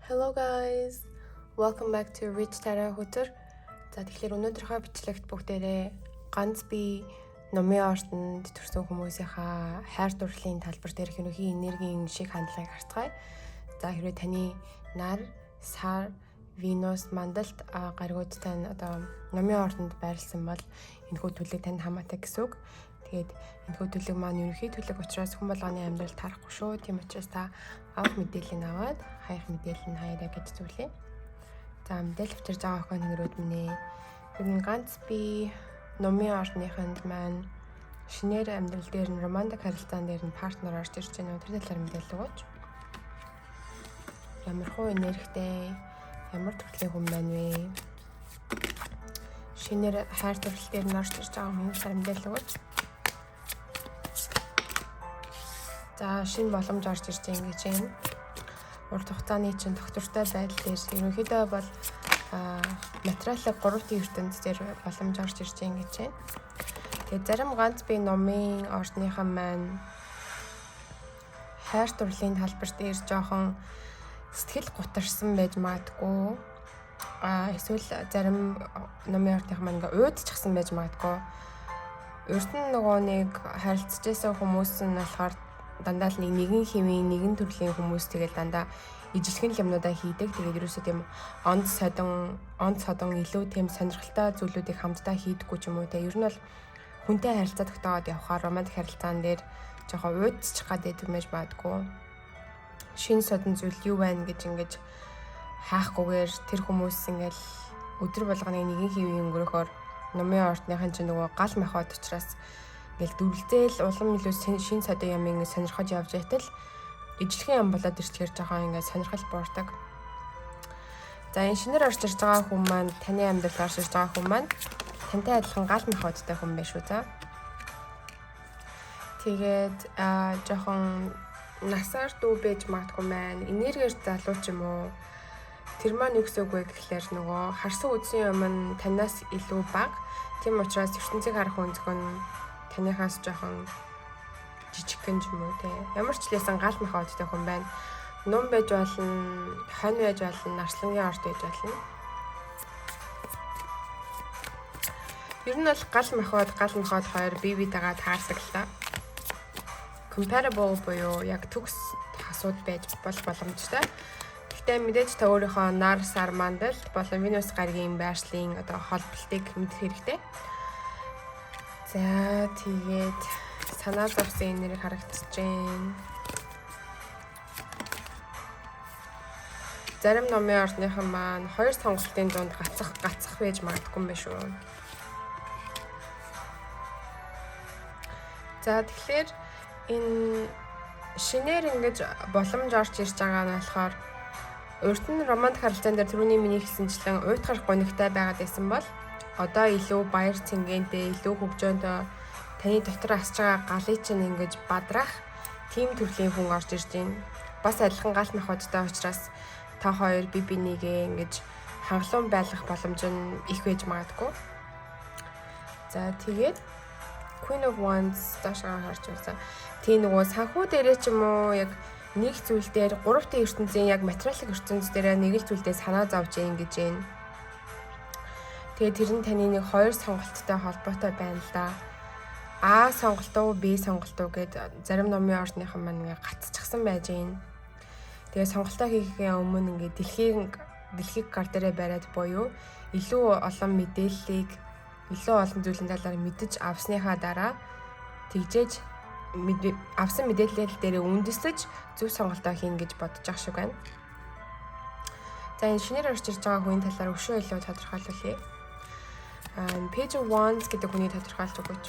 Hello guys. Welcome back to Rich Tara Хөтөр. За, тэгэхээр өнөөдрийнхөө бичлэгт бүгдээрээ ганц бие номын ордонд төрсэн хүмүүсийнхаа хайр дурлалын талбар дээрх ерөнхий энергийн шиг хандлагыг харцгаая. За, хэрвээ таны нар, сар, Венус, мандалт гаригууд тань одоо номын ордонд байрлсан бол энэхүү төлөв танд хамаатай гэсэн үг. Тэгээд энэхүү төлөв маань ерөнхий төлөв учраас хүн болгоны амьдрал таарахгүй шүү. Тийм учраас та авах мэдээллийг аваад хаях мэдээлэл нь хаяарай гэж зөвлөе. За, мэдээлэл авчирж байгаа охин нэгрүүд минь ээ. Ер нь ганц бие номын ордныханд маань шинээр амьдрал дээр нь романтик харилцаан дээр нь партнер орж ирж байна уу? Тэр талаар мэдээлэл өгөөч. Ямар хуу энергитэй, ямар төрлийн хүн байна вэ? Шинээр хайр дурлал дээр нь орж ирж байгаа хүн талаар мэдээлэл өгөөч. За, шинэ боломж орж ирж байгаа гэж байна. Урт хугацааны чинь доктортой байдал дээр ерөнхийдөө бол материалын 3D ертөнц дээр боломж орж ирж байгаа гэж байна. Тэгээд зарим ганц бие номын ордныхан маань хайр дурлалын талбар дээр жоохон сэтгэл гутарсан байж магадгүй. Эсвэл зарим номын ордныхан маань ингээ уудчихсан байж магадгүй. Урд нь нөгөө нэг харилцаж байсан хүмүүс нь болохоор дандаа л нэгэн хэвийн нэгэн төрлийн хүмүүс, тэгэл дандаа ижилхэн л юмнуудаа хийдэг. Тэгээд ерөөсөө тийм онд содон илүү тийм сонирхолтой зүйлүүдийг хамтдаа хийдэггүй ч юм уу те. Ер нь бол хүнтэй харилцаа тогтоогоод явхаар романтик харилцаан дээр жоохон уудчих гад байдаг мэж магадгүй. Шин содон зүйл юу байна гэж ингэж хаахгүйгээр тэр хүмүүс ингээл өдөр болгоны нэгэн хэвийн өнгөрөхөөр номын ордныхан чинь нөгөө гал махбод учраас ингээл дүрлзээл улам илүү шин содон юм ингэ сонирхож явж байтал ижилхэн юм болоод ирчихээр жоохон ингээд сонирхол буурдаг. За, энэ шинээр орж ирж байгаа хүн маань, таны амьдралд орж ирж байгаа хүн маань тантай адилхан гал махбодтой хүн байх шүү, за. Тэгээд жоохон насаар дүү байж магадгүй маань, энергиэр залуу ч юм уу. Тэр маань юу гэсэн үг вэ гэхлээр нөгөө харсан үзсэн юм нь танаас илүү бага. Тийм учраас ертөнцийг харах өнцөг нь таныхаас жоохон жижигхэн ч юм уу те. Ямар ч лээсэн гал махбодтой хүн байна. Нум байж болно, хонь байж болно, арслангийн орд байж болно. Ер нь бол гал махбод хоёр бие биетэйгээ таардаг л та. Compatible буюу яг төгс хасууд байж бол боломжтой. Гэхдээ мэдээж та өөрийнхөө нар, сар, мандалт болон Венус гаригийн байршлын одоо холболтыг мэдэх хэрэгтэй. За, тэгээд санаа зовсон энерги харагдаж байна. Зарим номын ордныхан маань хоёр сонголтын дунд гацах гацах байж магадгүй юм байна шүү. За, тэгэхээр энэ шинээр ингэж боломж орж ирж байгаа нь болохоор урд нь романтик харилцаан дээр түрүүний миний хэлсэнчлэн уйтгар гунигтай байгаад байсан бол одоо илүү баяр цэнгэнтэй, илүү хөгжөөнтэй, таны дотор асж байгаа галыг чинь ингэж бадраах тийм төрлийн хүн орж ирж байна. Бас адилхан гал махбодтой учраас та хоёр бие бинийгээ ингэж хангалуун байлгах боломж нь их байж магадгүй. За, тэгээд Queen of Wands доошоо харж байна. Тийм, нөгөө санхүү дээрээ ч юм уу, яг нэг зүйл дээр 3D ертөнцийн яг материалын ертөнц дээр нэг л зүйл дээр санаа зовж ийн гэж байна. Тэгээд тэр нь таны нэг хоёр сонголттой холбоотой байна л да. А сонголт уу, Б сонголт уу гэд зарим номын ордныхан маань ингээ гацчихсан байж байна. Тэгээ сонголтоо хийхээ өмнө ингээ дэлхийг гар дээрээ бариад буюу илүү олон мэдээллийг, илүү олон зүйлийн талаар мэдэж авсныхаа дараа тэгжээж авсан мэдээлэл дээрээ үндэслэж зөв сонголтоо хийн гэж бодож байгаа шиг байна. За, энэ шинээр орж ирж байгаа хүний талаар өшөө илүү тодорхойлуулъя. Page of Wands гэдэг хүний тодорхойлж өгөөч.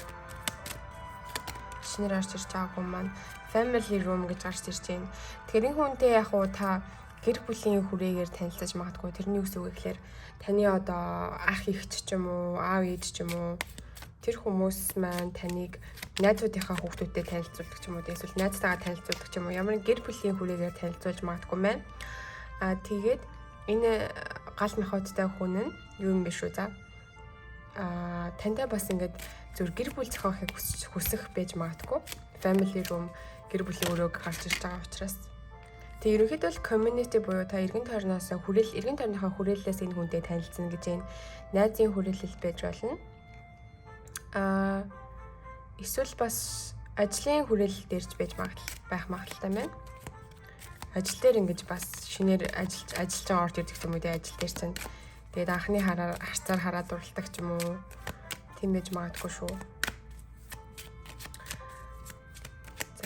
Шинээр орж ирж байгаа хүн маань family room гэж гарч ирж байна. Тэгэхээр энэ хүнтэй яг уу та гэр бүлийн хүрээгээр танилцаж магадгүй. Тэрний үс үг гэхлээр таны одоо ах эгч ч юм уу, аав ээж ч юм уу, тэр хүмүүс маань таныг найзуудынхаа хүүхдүүдэд танилцуулдаг ч юм уу, эсвэл найзтайгаа танилцуулдаг ч юм уу, ямар нэг гэр бүлийн хүрээгээр танилцуулж магадгүй маань. Тэгээд энэ гал махбодтой хүн нь юу юм бэ шүү, за. Тантай бас ингээд зөв гэр бүл зохиохыг хүсэх байж магадгүй. Family room, гэр бүлийн өрөөг гарч ирж байгаа учраас. Тэг ерөнхийдөө л community буюу та эргэн тойрноос хүрээл, эргэн тойрныхоо хүрээллээс энэ хүнтэй танилцсан гэж байна. Найзын хүрээлэл байж болно. Эсвэл бас ажлын хүрээлэл дээр ч байж магадлал байх магадлалтай байна. Ажил дээр ингэж бас шинээр ажиллаж ажиллаж байгаа орж ирдэг юм уу те, ажил дээр чинь. Тэгээд анхны хараар харцаар хараад дурлалдаг ч юм уу. Тийм байж магадгүй шүү.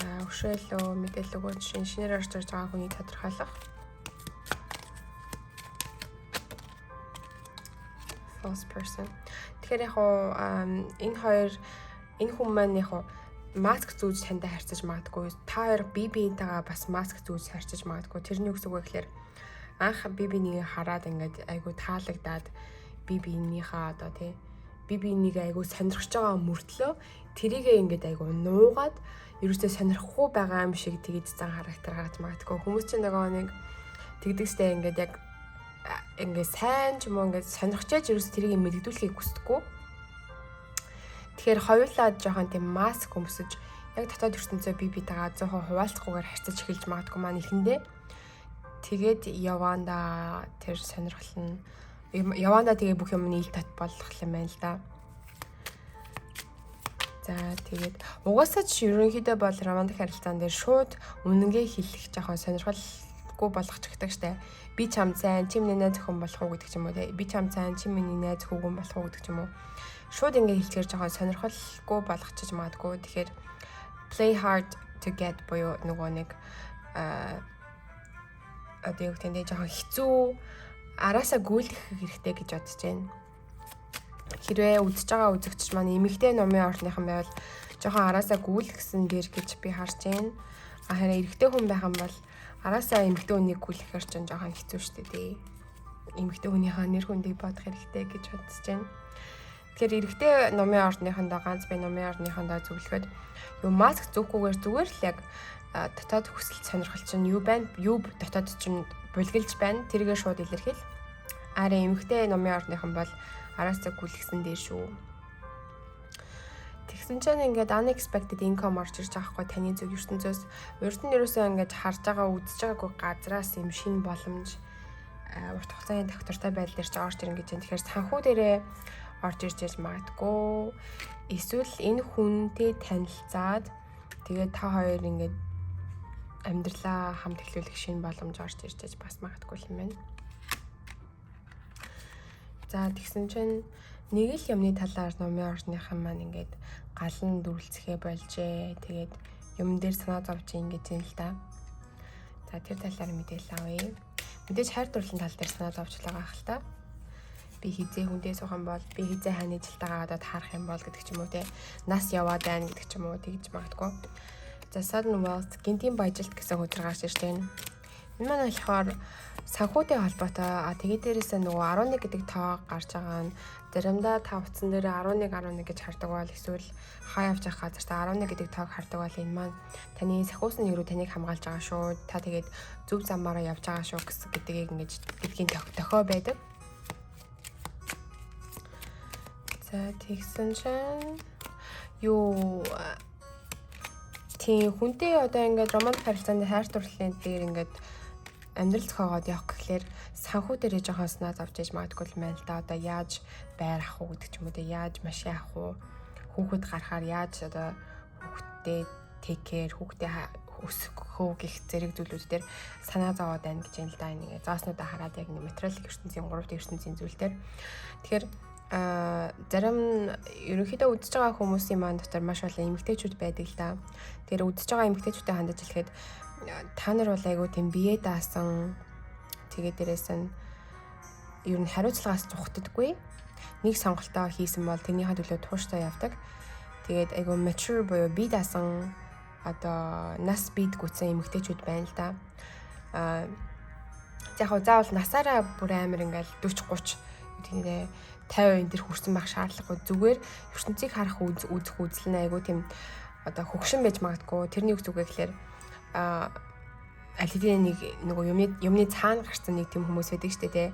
За, өшөөлөө мэдээлэл өгөөч, шинээр орж ирж байгаа хүний тодорхойлох. False person. Тэгэхээр яг уу энэ хоёр, энэ хүн маань яг уу маск зүүж тантай харьцаж магадгүй. Та хоёр бие биентэйгээ бас маск зүүж харьцаж магадгүй. Тэрний үг үг гэхээр анх бие биенийг хараад ингээд айгу таалагдаад, бие биенийхээ одоо тий бие биенийг айгу сонирхож байгаа мөртлөө тэрийгээ ингээд айгу нуугаад, ерөөсөө сонирхгүй байгаа юм шиг тэгж зан характер гаргаж магадгүй. Хүмүүс чинь нөгөө нэг тэгдэгстэй, ингээд яг ингээд сайн ч юм уу ингээд сонирхож ерөөсөө тэрийг мэдэгдүүлэхийг хүсдэггүй. Тэгэхээр хоёулаа жоохон тийм маск өмсөж, яг дотоод ертөнцөө бие биетэйгээ 100% хуваалцахгүйгээр харьцаж эхэлж магадгүй маань эхэндээ. Тэгээд яванда тэр сонирхол нь яванда тэгээ бүх юм нь ил тат болох юм байна л да. За, тэгээд угаасаа ч ерөнхийдөө бол романтик харилцаан дээр шууд үнэнгээ хэлэх жоохон сонирхолгүй болгочихдаг штэ. Би чам сайн, чи миний найз охин болох уу гэдэг ч юм уу те. Би чам сайн, чи миний найз хүүгэн болох уу гэдэг ч юм уу. Шууд ингэ хэлчихээр жоохон сонирхолгүй болгочих магадгүй. Тэгэхээр play hard to get буюу нөгөө нэг одоо юу гэдэг нь жоохон хэцүү, араасаа гүйлгэх хэрэгтэй гэж бодож байна. Хэрвээ үзэж байгаа үзэгч маань эмэгтэй номын орныхан байвал жоохон араасаа гүйлгсэн дээр гэж би харж байна. А харин эрэгтэй хүн байх юм бол араасаа эмэгтэй хүнийг гүйлгэхээр ч жоохон хэцүү шүү дээ. Эмэгтэй хүнийхээ нэр хүндийг бодох хэрэгтэй гэж бодож байна. Тэгэхээр эрэгтэй номын ордныхондоо ганц би номын ордныхондоо зөвлөхөд юу маск зүүхгүйгээр зүгээр л яг дотоод хүсэл сонирхол чинь юу байна? Юу дотоод чинь булгилж байна? Тэргээ шууд илэрхийл. Харин эмэгтэй номын ордныхан бол араасаа гүйлгсэн дээр шүү. Тэгсэн чинь ингээд unexpected income орж ирж байгаа хгүй таны зүг ертөнцөөс. Урд нь ерөөсөө ингээд харж байгаа, үзэж байгаагүй газраас юм шинэ боломж урт хугацааны тогтвортой байдал дээр чи орж ирнэ гэж байна. Тэгэхээр санхүү дээрээ орж ирж яж магадгүй. Эсвэл энэ хүнтэй танилцаад, тэгээд та хоёр ингээд амьдралаа хамт эхлүүлэх шинэ боломж орж ирж яж бас магадгүй юм байна. За, тэгсэн чинь нэг л юмны талаар номын ордныхан маань ингээд галан дүрлцэхээ болжээ. Тэгээд юм дээр санаа зовж ин гэж юм л да. За, тэр талаар мэдээлэл авъя. Мэдээж хайр дурлалын тал дээр санаа зовж байгаа ах л та. Би хизээ хүндээ суух юм бол, би хизээ хань ажилтайгаа одоо таарах юм бол гэдэг ч юм уу те. Нас яваад байна гэдэг ч юм уу, тэгж магадгүй. За, sudden wealth, гэнэтийн баяжилт гэсэн хөтөр гарч ирж байна. Энэ маань болохоор санхүүтэй холбоотой. А тэгээд дээрээсээ нөгөө 11 гэдэг тоо гарч байгаа нь заримдаа та утсан дээр 11 11 гэж хардаг бол, эсвэл хаа явж байгаа газар та 11 гэдэг тоог хардаг бол энэ маань таны сахиусан нэг рүү таныг хамгаалж байгаа шүү. Та тэгээд зөв замаараа явж байгаа шүү гэсэн гэдгийг ингэж гэдгийн дохио байдаг. За, тэгсэн чинь юу тийм хүнтэй одоо ингээд романтик харилцаанд, хайр дурлалын дээр ингээд амьдрал зохиогоод явах гэхлээр санхүү дээр жоохон санаа зовж яж магадгүй юм байна л да. Одоо яаж байр авах уу гэдэг ч юм уу те, яаж машин авах уу, хүүхэд гарахаар яаж одоо хүүхэдтэй take care, хүүхдээ өсгөх гэх зэрэг зүйлүүд дээр санаа зовоод байна гэж юм л да. Нэг зооснуудаа хараад яг нэг материалын ертөнцийн, 3 D ертөнцийн зүйл дээр. Тэгэхээр зарим ерөнхийдөө үзэж байгаа хүмүүсийн маань дотор маш олон эмэгтэйчүүд байдаг л да. Тэгэхээр үзэж байгаа эмэгтэйчүүдэд хандаж хэлэхэд та нар бол айгүй тийм бие даасан, тэгээд дээрэс нь ер нь хариуцлагаас зугтдаггүй. Нэг сонголтоо хийсэн бол тэрнийхээ төлөө тууштай явдаг. Тэгээд айгүй mature буюу бие даасан, одоо нас бид гүцэн эмэгтэйчүүд байна л да. Яг хөө заавал насаараа бүр амар ингээл 40 30 гэдэг 50 энэ төр хүрсэн байх шаардлагагүй. Зүгээр ертөнцийг харах үзэх үзэл нь айгүй тийм одоо хөгшин байж магадгүй. Тэрний үг зүгээ гэхлээр аль хэдийн нэг нөгөө юмны цаана гарсан нэг тийм хүмүүс байдаг штэ тий.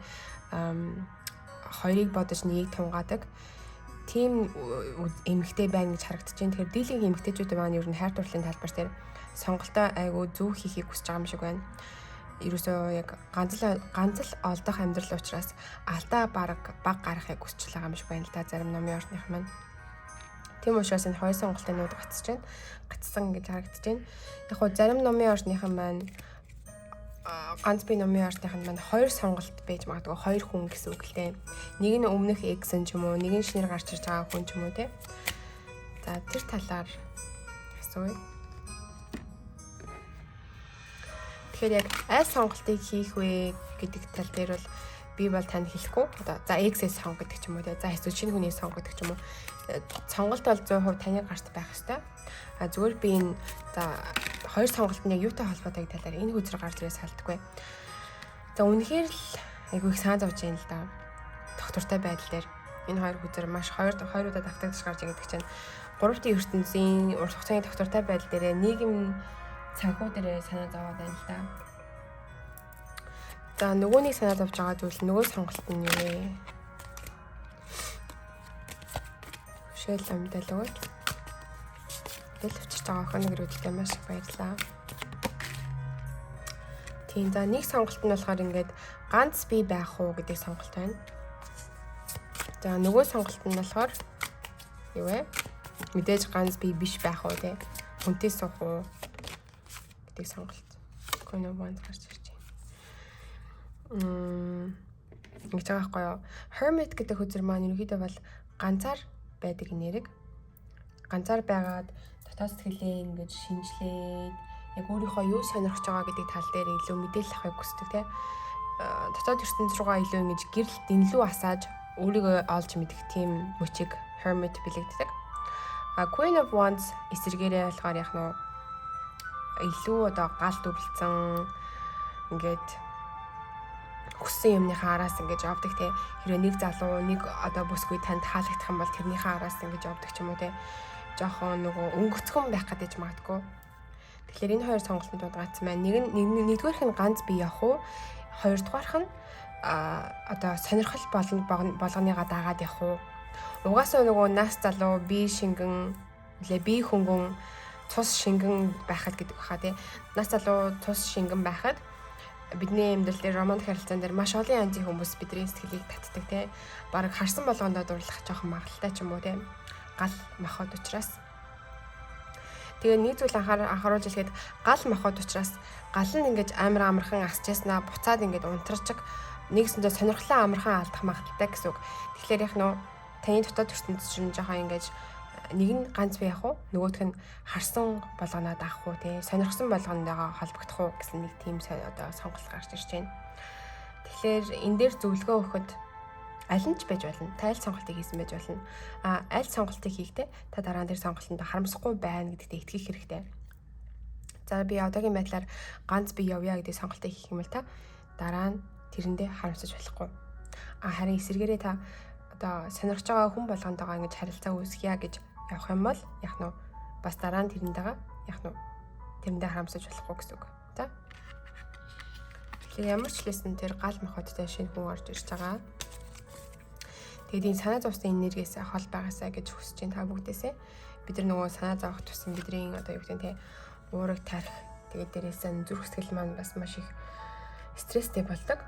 Хоёрыг бодож нэгийг тунгаадаг тийм эмэгтэй байна гэж харагдаж байна. Тэгэхээр дийлэнх эмэгтэйчүүд маань ер нь хайр дурлалын талбар дээр сонголтоо айгүй зөв хийхийг хүсэж байгаа юм шиг байна. Ерөөсөө яг ганц л ганц л олдох амьдрал учраас алдаа баг гаргахыг хүсэж байгаа юм шиг байна л да зарим номын ордных маань. Тийм учраас энэ хоёр сонголтын нууд гацж байна. Гацсан гэж харагдаж байна. Яг хуу зарим номын ордныхан маань, ганц би номын ордных нь маань хоёр сонголт байж магадгүй, хоёр хүн гэсэн үг л дээ. Нэг нь өмнөх ex нь ч юм уу, нэг нь шинээр гарч ирж байгаа хүн ч юм уу, те. За, тэр талаар асууя. Тэгэхээр яг аль сонголтыг хийх вэ гэдэг тал дээр бол би бол танд хэлэхгүй. Одоо за ex-ээ сон гэдэг ч юм уу, те. За, эсвэл шинэ хүнийг сон гэдэг ч юм уу. Сонголт бол 100% таны гарт байх ёстой. А зүгээр би энэ за хоёр сонголт нь яг юутай холбоотой талаар энэ хөзөр гарч ирээ салдаггүй. За, үнэхээр л айгүй их санаа зовж байна л да. Тогтвортой байдал дээр энэ хоёр хөзөр маш хоёр хоёр удаа давтагдаж гарч ирдэг чинь гуравтын ертөнцийн урт хугацааны тогтвортой байдал дээрээ нийгэм санхүү дээрээ санаа зовоод байна л да. За, нөгөөнийг санаа зовж байгаа зүйл, нөгөө сонголт нь юу вэ? Хөшөөл амьдал өгөөч. Тэгэл өчөж байгаа охин нэгрүүдтэй маш их баярлалаа. Тийм, за, нэг сонголт нь болохоор ингээд ганц бие байх уу гэдэг сонголт байна. За, нөгөө сонголт нь болохоор юу вэ? Мэдээж ганц бие биш байх уу, те. Хүнтэй суух уу гэдэг сонголт. Queen of Wands гарч ирж байна. Ингэж байгаа байхгүй юу? Hermit гэдэг хөзөр маань ерөнхийдөө бол ганцаар байдаг нэрэг. Ганцаар байгаад дотоод сэтгэлээ ингэж шинжлээд, яг өөрийнхөө юу сонирхож байгаа гэдэг тал дээр илүү мэдээлэл авахыг хүсдэг, те. Дотоод ертөнц руугаа илүү ингэж гэрэл дэнлүү асааж өөрийгөө олж мэдэх тийм мөчийг Hermit бэлэгддэг. А Queen of Wands эсрэгээрээ болохоор яг нь илүү одоо гал дүрлцэн, ингээд хүссэн юмныхаа араас ингэж явдаг, те. Хэрвээ нэг залуу, нэг одоо бүсгүй танд таалагдах юм бол тэрнийхээ араас ингэж явдаг ч юм уу, те. Жохон нөгөө өнгөцгөн байх гэдэг магадгүй. Тэгэхээр энэ хоёр сонголтод гацсан байна. Нэг нь, нэгдүгээрх нь ганц бие явах уу? Хоёрдугаарх нь одоо сонирхол болгоно болгоныгаа дагаад явах уу? Угаасаа нөгөө нас залуу, бие шингэн, лээ бие хөнгөн, цус шингэн байхад гэдэг баха, тий. Нас залуу, цус шингэн байхад бидний амьдрал дээр, романтик харилцаан дээр маш олон янзын хүмүүс бидний сэтгэлийг татдаг, тий. Бараг харсан болгондоо дурлах жоохон магадлалтай ч юм уу, тий. Гал махбод учраас. Тэгээ нэг зүйл анхааруулж хэлэхэд гал махбод учраас гал нь ингэж амар амархан асчааснаа буцаад ингэж унтарчиг нэгсэндээ сонирхлоо амархан алдах магадлалтай гэсэн үг. Тэгэхээр яг нөө таны дотоод ертөнц чинь жоохон ингэж нэг нь ганц бие явах уу, нөгөөх нь харсан болгоноо даах уу, тий, сонирхсан болгоноогоо холбогдох уу гэсэн нэг тийм одоо сонголт гарч ирж байна. Тэгэхээр энэ дээр зөвлөгөө өгөхөд аль нь ч байж болно. Та аль сонголтыг хийсэн байж болно. А аль сонголтыг хийхдээ та дараа нь тэр сонголтонд харамсахгүй байна гэдэгтээ итгэх хэрэгтэй. За, би одоогийн байдлаар ганц бие явъя гэдэг сонголтыг хийх юм бол та дараа нь тэрэндээ харамсаж болохгүй. А харин эсрэгээрээ та одоо сонирхож байгаа хүн болгонтойгоо ингэж харилцаа үүсгье гэж явах юм бол яг нь бас дараа нь тэрнтэйгээ яг нь тэрэндээ харамсаж болохгүй гэсэн үг. За. Тэгэхээр ямар ч лсэн тэр гал махбодтой шинэ хүн орж ирж байгаа. Тэгээд энэ санаа зовсон энергиэс хол байгаасаа гэж хүсэж байна та бүгдээсээ. Бид нар нөгөө санаа зовох тусам бидний одоо юу гэдэг нь, те, уураг тарих, тэгээд дээрээс нь зүрх сэтгэл маань бас маш их стресстэй болдог.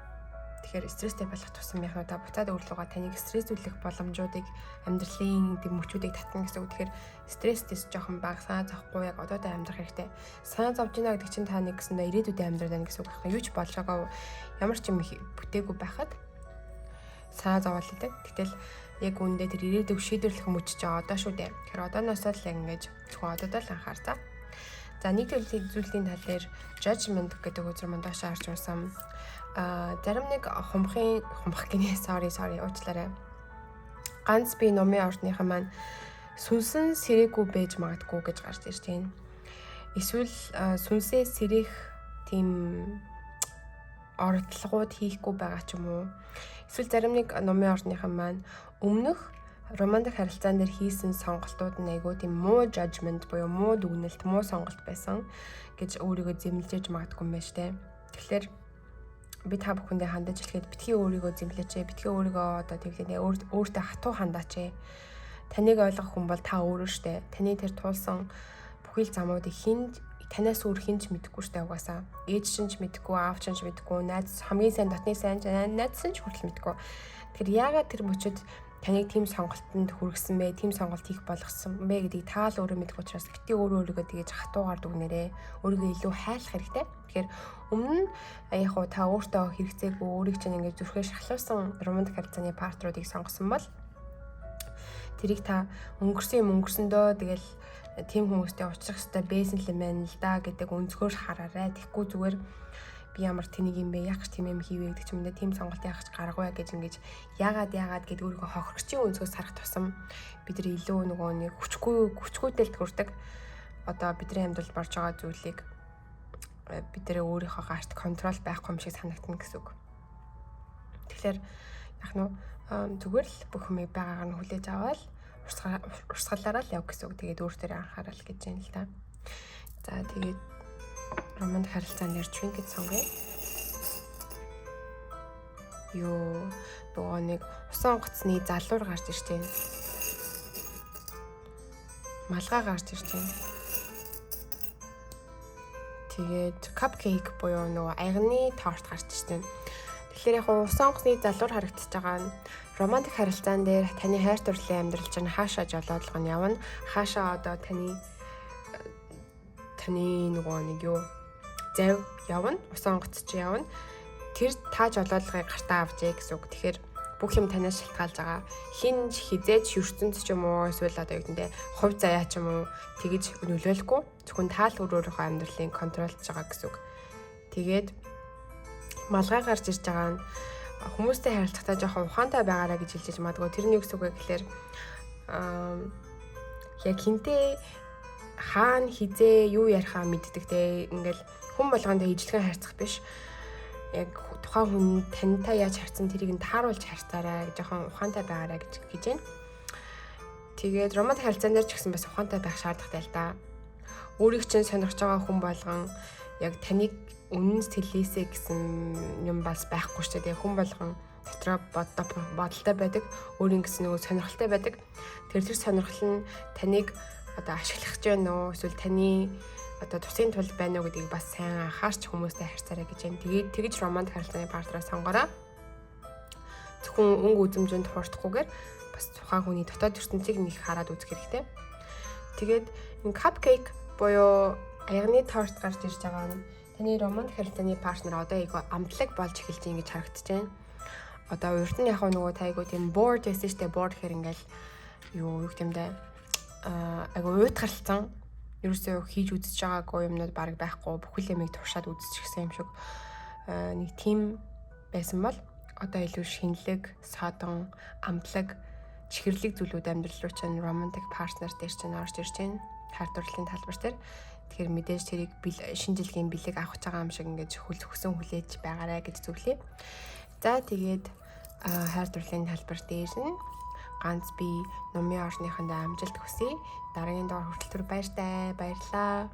Тэгэхээр стресстэй болох тусам яг та буцаад өөрлөгөө таныг стрессүүлэх боломжуудыг, амьдралын дэм мөчүүдийг татна гэсэн үг. Тэгэхээр стресстээс жоохон бага, санаа зовхгүй яг одоодоо амьдрах хэрэгтэй. Санаа зовж байна гэдэг чинь та нэг гэсэндээ ирээдүйдээ амьдрал байна гэсэн үг байхгүй юу? Ч болжоогоо, ямар ч юм бүтээгүй байхад санаа зовоол гэдэг. Гэтэл яг үүндээ тэр ирээдүйг шийдвэрлэх мөч ч одоо шүү дээ. Тэгэхээр одооноосоо л яг ингэж зөвхөн одоодоо л анхаар, за. За, нэг зүйлийн тал дээр judgment гэдэг үзэр манд доош харж унсан. А зарим нэг хумхын хумх гинэ, sorry, sorry, уучлаарай. Ганц би номын ордныхан маань сүнсэн сэрээгүй байж магадгүй гэж гарч ирж байна. Эсвэл сүнсээ сэрэх тийм оролдлогууд хийхгүй байгаа ч юм уу. Эсвэл зарим нэг номын ордныхан маань өмнөх романтик харилцаан дээр хийсэн сонголтууд нь айгүй тийм муу judgment буюу муу дүгнэлт, муу сонголт байсан гэж өөрийгөө зэмлэж магадгүй юм байна штэ. Тэгэхээр би та бүхэндээ хандаж хэлэхэд битгий өөрийгөө зэмлээч, битгий өөрийгөө одоо тэгвэл өөртөө хатуу хандаач. Таныг ойлгох хүн бол та өөрөө штэ. Таны тэр туулсан бүхий л замуудыг хүнд Танаас өөр хэн ч мэдэхгүй штэ угаасаа. Ээж чинь ч мэдэхгүй, аав чинь ч мэдэхгүй, найз хамгийн сайн дотны сайн найз чинь ч хүртэл мэдэхгүй. Тэгэхээр яагаад тэр мөчөд таныг тийм сонголтонд хүргэсэн бэ, тийм сонголт хийх болгосон бэ гэдгийг та л өөрөө мэдэх учраас бити өөрөө өөрийгөө тэгэж хатуугаар дүгнээрээ, өөрийгөө илүү хайлах хэрэгтэй. Тэгэхээр өмнө нь яг хуу та өөртөө хэрэгцээгүй өөрийг чинь ингэж зүрхээ шахлуулсан романтик харилцааны партнеруудыг сонгосон бол тэрийг та өнгөрсөн юм өнгөрсөндөө тэгэл тийм хүмүүстэй уулзах хэрэгтэй байсан л юм байна л да гэдэг өнцгөр хараарай. Тэгэхгүй зүгээр би ямар тэнийг юм бэ, яг ч тийм юм хийвэ гэдэг ч юм уу, тийм сонголт яах ч гаргагүй гэж ингэж яагаад яагаад гэдэг өөрийгөө хохирогчийн өнцгөөс харах тусам бид нар илүү нөгөө нэг хүчгүйдэлд хүрдэг. Одоо бидний амьдралд болж байгаа зүйлийг бид нар өөрийнхөө гарт control байхгүй юм шиг санагдана гэсэн үг. Тэгэхээр яг нь зүгээр л бүх юмыг байгаагаар нь хүлээж аваад урсгалаараа л яв гэсэн үг. Тэгээд өөр дээр анхаарал гэж юм л да. За тэгээд романтик харилцаан дээр trinket сонгоё. Йоо, нөгөө нэг усан онгоцны залуур гарч ирж байна. Малгай гарч ирж байна. Тэгээд cupcake буюу нөгөө аягны торт гарч ирж байна. Тэгэхээр яг усан онгоцны залуур харагдчихж байгаа нь романтик харилцаан дээр таны хайр дурлалын амьдрал чинь хаашаа жолоодлого нь явна. Хаашаа одоо таны нөгөө нэг юу зав явна, усан онгоц чи явна. Тэр та жолоодлогыг гартаа авчээ гэсэн үг. Тэгэхээр бүх юм танаас шалтгаалж байгаа. Хин ч хизээч ертөнц ч юм уу эсвэл одоо юу гэдэг нь хувь заяа ч юм уу тэгэж нөлөөлөхгүй. Зөвхөн та л өөрөөхөө амьдралын control ж байгаа гэсэн үг. Тэгээд малгай гарч ирж байгаа нь хүмүүстэй харилцахдаа жоохон ухаантай байгаарай гэж хэлж магадгүй. Тэр нь юу гэсэн үг вэ гэхээр яг хинтээ хаана хизээ юу ярихаа мэддэг те. Ингээл хүн болгондоо ижилхэн харьцах биш. Яг тухайн хүн тантай яаж харьцсан тэрийг нь тааруулж харьцаарай, жоохон ухаантай байгаарай гэж байна. Тэгээд романтик харилцаан дээр ч гэсэн бас ухаантай байх шаардлагатай л да. Өөрийг чинь сонирхож байгаа хүн болгон яг таныг үнэн сэтгэлээсээ гэсэн юм бас байхгүй шүү дээ. Хүн болгон дотроо бодолтой байдаг. Өөрийн гэсэн нөгөө сонирхолтой байдаг. Тэр сонирхол нь таныг одоо ашиглах гэж байна уу? Эсвэл таны одоо тусын тулд байна уу гэдгийг бас сайн анхаарч хүмүүстэй харьцаарай гэж байна. Тэгээд тэгж романтик харилцааны партнераа сонгороо. Зөвхөн өнгө үзэмжинд хуурдахгүйгээр бас тухайн хүний дотоод ертөнцийг нэг хараад үзэх хэрэгтэй. Тэгээд энэ cupcake буюу аягны торт гарч ирж байгаа нь таны романтик харилцааны партнер одоо айгүй амтлаг болж эхэлж байгаа гэж харагдаж байна. Одоо урд нь яг нөгөө та айгүй тийм bored байсан шүү дээ. Bored гэхэр ингээл юу гэмдэ айгүй уйтгарлцсан. Ерөөсөө хийж үзэж байгаагүй юмнууд бараг байхгүй. Бүхэл юмыг туршаад үзчихсэн юм шиг нэг тийм байсан бол одоо илүү шинэлэг, содон, амтлаг, чихэрлэг зүйлүүд амьдрал руу чинь романтик партнер дээр чинь орж ирж байна. Хайр дурлалын талбар дээр. Тэгэхээр мэдээж тэрийг шинэ жилийн бэлэг авах гэж байгаа юм шиг ингэж хүсэн хүлээж байгаарай гэж зөвлөе. За тэгээд хайр дурлалын талбар дээр нь ганц би номын орныхондоо амжилт хүсье. Дараагийн дугаар хүртэл түр баяртай. Баярлалаа.